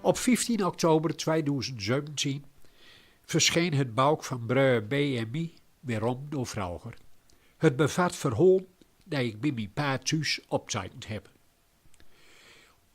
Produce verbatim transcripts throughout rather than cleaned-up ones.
Op fieftien oktober tweeduizend zeventien versjeen het book van Breur B en mie werom nor Vrauger. Het bevat verholen die ik bie mien pa thuus opteikend heb.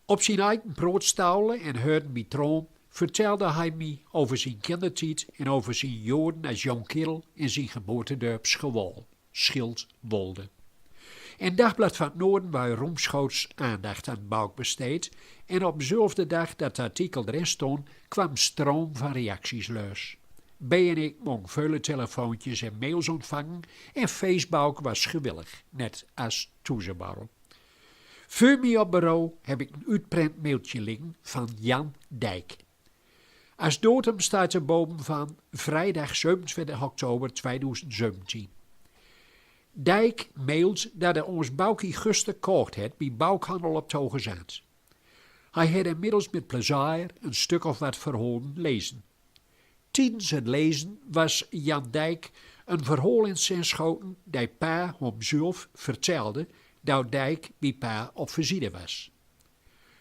Op zien eigen prootstaule en hurden bie troom vertelde hei mie over zien kindertied en over zien joren as jong kerel in zien geboortedörp Schewal, Schild Wolde. En Dagblad van het Noorden wou roemschoots aandacht aan het book besteed en op dezelfde dag dat het artikel erin stond, kwam een stroom van reacties los. B en ik mong vele telefoontjes en mails ontvangen en Facebook was gewillig, net as Toezebarrel. Veur mie op bureau heb ik een uitprint mailtje liggen van Jan Dijk. As datum staat er boven van vrijdag zevenentwintig oktober tweeduizend zeventien. Dijk mailt dat er ons bookje guster kocht het bie bookhandel op Togezaand. Hij het inmiddels met plezier een stuk of wat verholen lezen. Tiedens het lezen was Jan Dijk een verholen in zin schoten die pa hom zelf vertelde, doa Dijk bie pa op visite was.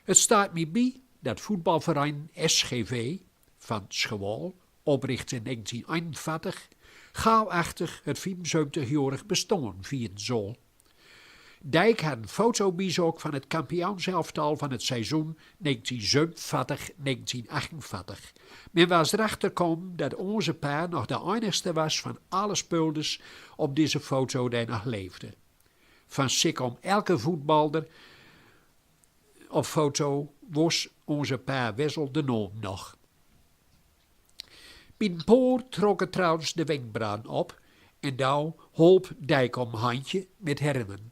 Het staat mie bie dat voetbalverein S G V van Schewal, opricht in negentien einenveertig, gauw achter het viefenzeventigjorig bestoon vieren zal. Dijk had een foto biezocht van het kampioenselftal van het seizoen negentien zevenenveertig, negentien achtenveertig. Men was erachter komen dat onze pa nog de enigste was van alle speulers op deze foto die nog leefde. Van sikkom elke voetbalder op foto wos onze pa Wessel de naom nog. Bie een paar trokken trouwens de wenkbrauwen op en doa holp Dijk om handje met herinneren.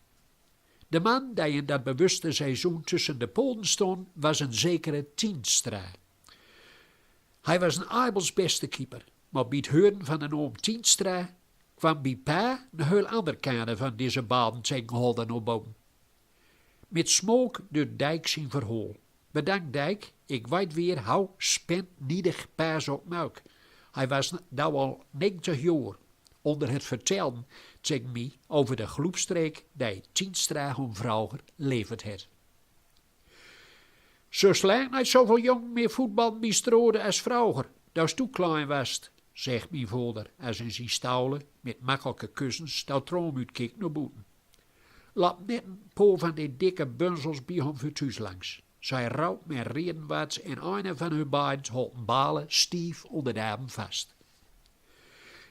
De man die in dat bewuste seizoen tussen de polen stond, was een zekere Tienstra. Hij was een abels beste keeper, maar bie het heuren van de naom Tienstra kwam bie pa een heel ander kader van deze balen tegenholder nor boven. Met smaok deed Dijk zien verhool. Bedankt Dijk, ik weit weer how spendniedig pa zok muik. Hij was doa al negentig joor onder het vertellen tegen mie over de gloepstreek die Tienstra hom Vrauger leverd het. Zust lang neet zoväöl jong meer voetballen bie Strode as Vrauger, doa s toe klein wast, zegt mien vader, as in zien staule met makkelike kussens doa troom utkik nor boeten. Lap net een paar van de dikke bunzels bie hom veur thuus langs. Zij raup mer rieden wat en eine van hun beiden holt een bale stief onder de arm vast.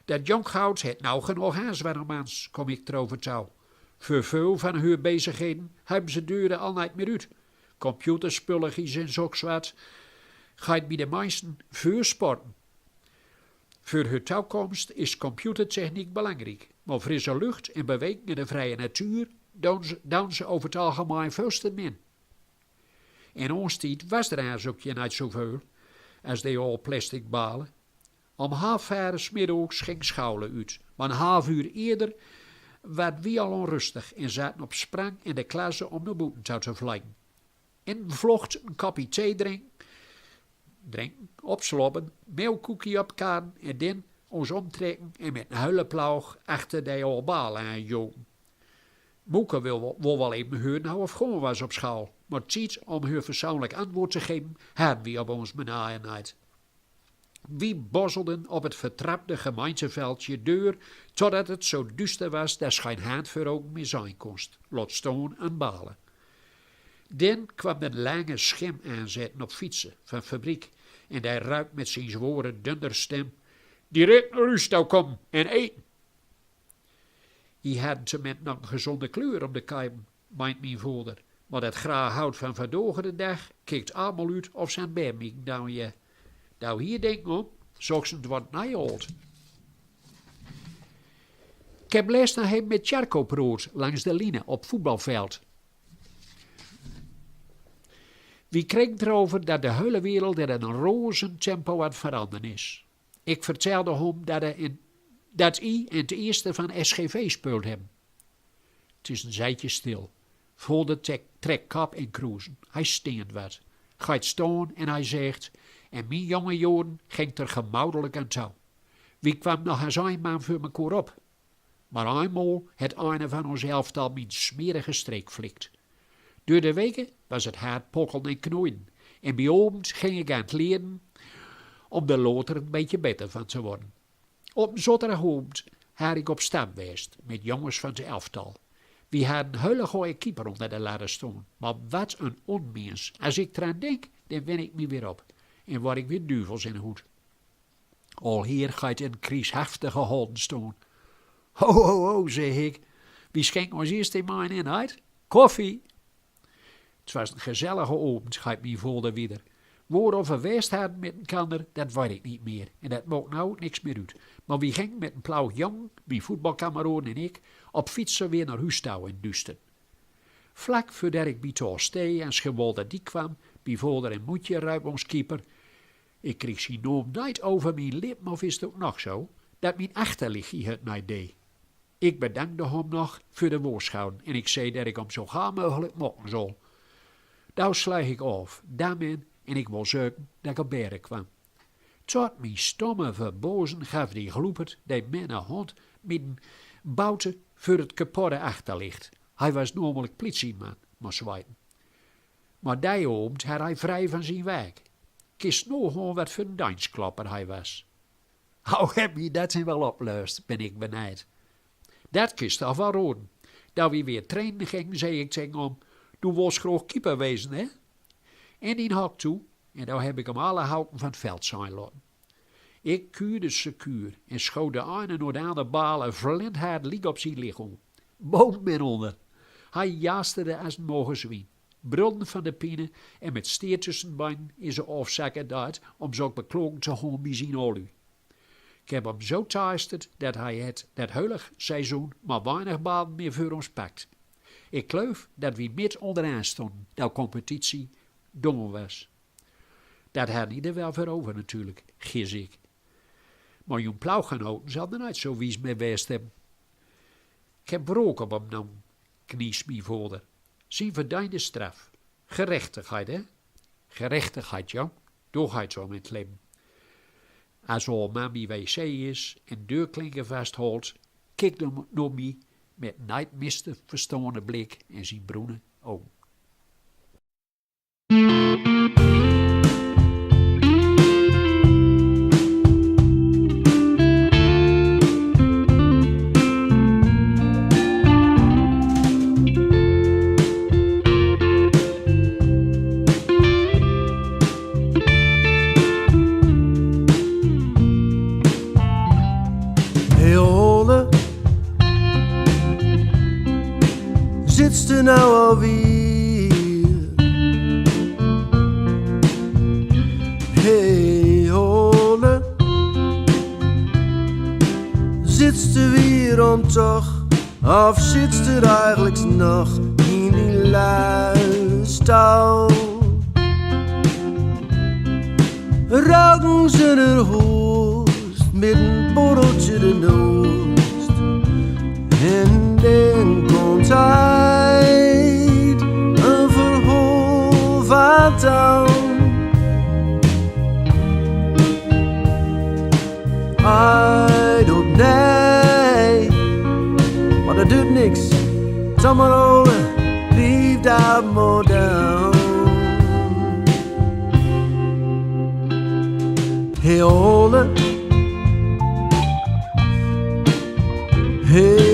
Dat jonkhout het now genog as wannermans, kom ik trover toe. Veur veul van hun bezigheden hebben ze deuren al neet meer uit. Computerspulligies en zoks wat geit bie de meisten veur sporten. Veur hun toekomst is computertechniek belangriek, maar frisse lucht en beweging in de vrije natuur doon ze, doon ze over het algemeen veul te min. In ons tied was er as ok je neet zoväöl as de al plastic balen. Om half vere 's middogs ging schaole uit, maar een half uur eerder waard wie al onrustig en zaten op sprang in de klasse om nor boeten toe te vliegen. In vlocht een koppie thee drinken, drinken, opslobben, melkkoekje opkaren en dan ons omtrekken en met een hele ploog achter de al balen aan jogen. Moeke wil, wil wel even huren how of gewoon was op schaol, maar tied om hun fatsoenlijk antwoord te geven, hadden wie op ons menaie neet. Wie bosselden op het vertrapte gemeinteveldje deur, totdat het zo duster was dat s gein hand veur ogen meer zien konst, lot stoon aan balen. Dan kwam de lange schim aanzetten op fietsen van fabriek en die ruip met zien zware dunderstem: "Direct nor us toe kom en eten." Hij had tenminste nog een gezonde kleur om de keiben, meint mien vader. Maar dat graw hout van vandaag de dag kikt allemaal uit of ze aan bermieken doon je. Doe hier denk om, zocht ze wat nij holt. Ik heb les nog even met Tjarko proot langs de linie op voetbalveld. Wie kregen erover dat de hele wereld in een rozen tempo aan het veranderen is. Ik vertelde hem dat hij in, dat hij in het eerste van S G V speuld hebben. Het is een zeitje stil. Voelde trek, trek kap en kroezen. Hij steent wat. Geit stoon en hij zegt: "In mien jonge joren ging het er gemoedelijk aan toe. Wie kwam nog as een man veur mekaar op. Maar eenmaal het eine van ons elftal mien smerige streek flikt." Door de weken was het hard pokkelen en knoeien. En bi ovend ging ik aan 't lieden om d'r later een beetje beter van te worden. Op een zaterdagovend had ik op stap west met jongens van 't elftal. Wie hadden een hele goeie keeper onder de ladder stonen, maar wat een onmens. Als ik eraan denk, dan wen ik me weer op en word ik weer duvels in de hoed. Al hier geit een kriegshaftige houden stonen. Ho, ho, ho, zeg ik. Wie schenken ons eerst in mijn inheid? Koffie! 't Was een gezellige avond, geit mijn vader wieder. Waar of we west hadden met elkander, dat weet ik niet meer. En dat maakt nou ook niks meer uit. Maar wie gingen met een ploeg jong, mijn voetbalkameraden en ik, op fietsen weer naar huis toe in duister. Vlak voordat ik bij Toorstee en Schewalde die kwam, bij vader en moetje, ruip ons keeper: "Ik krijg zien naam niet over mijn lippen, of is het ook nog zo, dat mijn achterlicht het niet deed." Ik bedankde hem nog voor de waarschuwing en ik zei dat ik hem zo gauw mogelijk maken zal. Daar sloeg ik af, dam in en ik wil zeuken dat ik op beren kwam. Tot mijn stomme verbazen gaf die gloepert de menne hand met een boete voor het kapotte achterlicht. Hij was namelijk politieman, moest weten. Maar die avond had hij vrij van zijn werk. Kist nagaan wat voor een dienstklopper hij was. Hoe heb je dat in wel opgelost, ben ik benijd. Dat kist toch wel raden. Toen we weer trainen gingen, zei ik tegen hem: "Doe wils graag keeper wezen, hè? In dien hok toe." En daar heb ik hem alle houten van 't veld zijn laten. Ik kuurde secuur en schoot de ene naar de andere bal een flint hard liek op zijn lichaam. Boom en onder. Hij jasterde als een mogen zwien, brulde van de pine en met steer tussen de beenen in zijn afzakken daad om zo beklagen te gaan bij zijn alu. Ik heb hem zo teisterd dat hij het dat hele seizoen maar weinig balen meer voor ons pakt. Ik geloof dat we met onderaan stonden, de competitie dom was. Dat had hij er wel voor over natuurlijk, gis ik. Maar jong ploeggenoten zal er niet zo wies mee geweest hebben. Ik heb wraak op hem genomen, knies mijn vader. Zijn verdiende straf. Gerechtigheid, hè? Gerechtigheid, ja. Doe gaat zo met leven. Als al mam bij wc is en deurklinker vasthoudt, kijkt hem naar mij met niet mis te verstaande blik en zijn bruine ogen. Hey, Ole, zitste nou alweer? Hey, Ole, zitste weer om toch? Of zitste eigenlijk nog in die luistaal? Roken ze er hoest met een borreltje de noost. En dan komt hij een verhaal vertellen. Hij doet nee, maar dat doet niks. Zal maar holen, leave that more down. Hey, Ole. Hey,